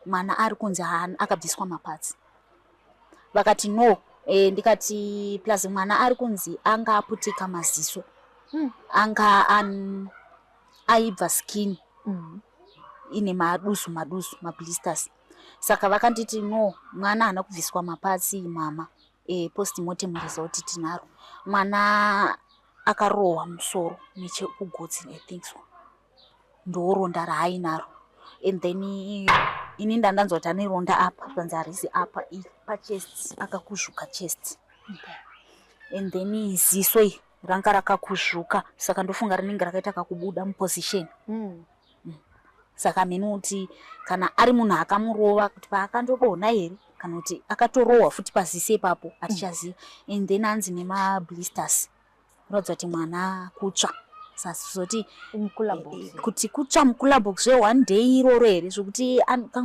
Mwana ari kunzi akabviswa maparts. Vakati no. Ndikati plus mwana ari kunzi anga aputika maziso, anga aibva skin ine maduzu maduzu, mablisters. Saka vakanditi no, mwana haana kubviswa maparts, mama. Postmortem result tinaro. Mwana akarohwa musoro nechekugotsi, I think so, ndoronda raainaro. And then ini ndandanzwa kuti ane ronda apa, panzi harisi apa, pachest, akakuzvuka chest. And then ziso iri ranga rakakuzvuka, saka ndofunga rinenge rakaita kakubuda muposition. Saka mheni kuti kana ari munhu akamurova, kuti paakandodonha here, kana kuti akatorohwa futi paziso ipapo, hatichaziva. And then anzi nemablisters, kuratidza kuti mwana kutsva. Sazoti Mucooler box. Kuti kutsva mucooler box zve1 day iroro here, zvokuti